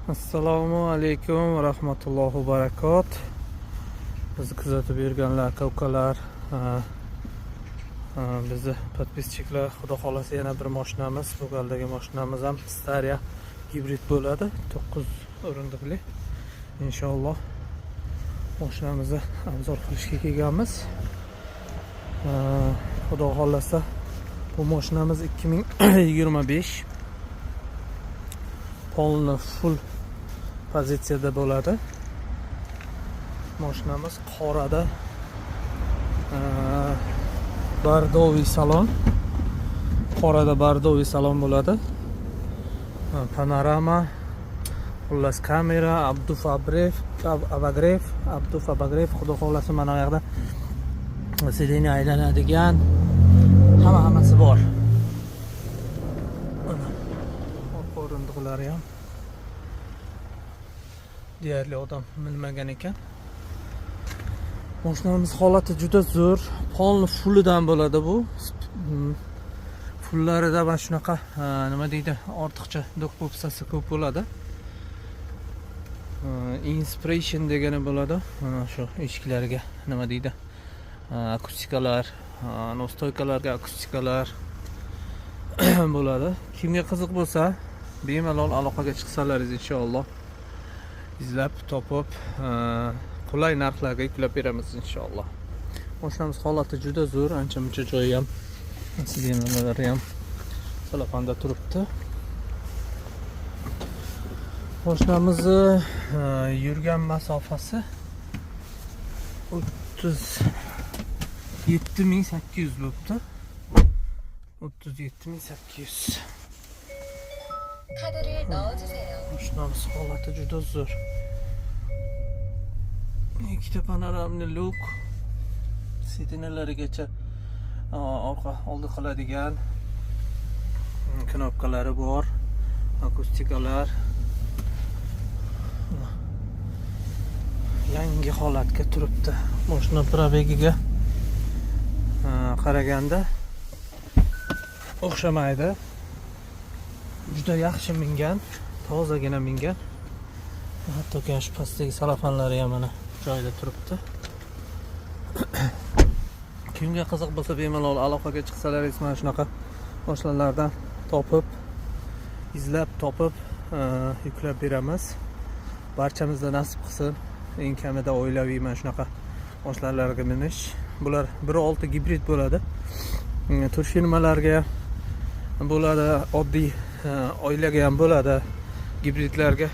Assalomu alaykum va rahmatullohi va barakot. Bizni kuzatib yurganlar, aka ukalar, bizni подписчик lar, xudo xohlasa, yana bir mashinamiz, bu galdagi mashinamiz ham Staria gibrid bo'ladi, 9 o'rindiqli. Inshaalloh, mashinamizni обзор qilishga kelganmiz. Xudo xohlasa, bu mashinamiz 2025, полный full pozitsiyada bo'ladi. Mashinamiz qorada, бордовый salon, qorada бордовый salon bo'ladi. Panorama, xullas, kamera, обдув, обогрев, обдув, обогрев. Xudo xohlasa, mana bu yoqda сиденье aylanadigan, hamma hammasi bor. Mana orqa o'rindiqlari ham deyarli odam minmagan ekan. Mashinamiz holati juda zo'r, полный fullidan bo'ladi bu. Fullarida mana shunaqa, nima deydi, ortiqcha do'q po'pisasi ko'p bo'ladi. Inspiration degani bo'ladi. Mana shu eshiklariga, nima deydi, akustikalar, стойка larga akustikalar bo'ladi. Kimga qiziq bo'lsa, bemalol aloqaga chiqsalaringiz, inshaalloh, izlab topib, qulay narxlarga yuklab beramiz, inshaalloh. Mashinamiz holati juda zo'r, ancha muncha joyi ham, сиденья lari ham salafanda turibdi. Mashinamizni yurgan masofasi 37 800 bo'libdi, 37 800. 카드를 넣어주세요. Mashinamiz holati juda zo'r. Ikkita панорамный люк, сиденья larigacha orqa oldi qiladigan knopkalari bor, akustikalar. Yangi holatga turibdi. Mashina пробег iga qaraganda o'xshamaydi. Juda yaxshi mingan, tozagina mingan. Hattoki shu pastdagi salafanlari ham mana joyida turibdi. Kimga qiziq bo'lsa, bemalol aloqaga chiqsalaringiz, mana shunaqa mashinalardan topib, izlab topib, yuklab beramiz. Barchamizda nasib qilsin, eng kamida oilaviy mana shunaqa mashinalarga minish. Bular 1.6 gibrid bo'ladi. Turfirmalarga bo'ladi, oddiy oilaga ham bo'ladi gibridlarga.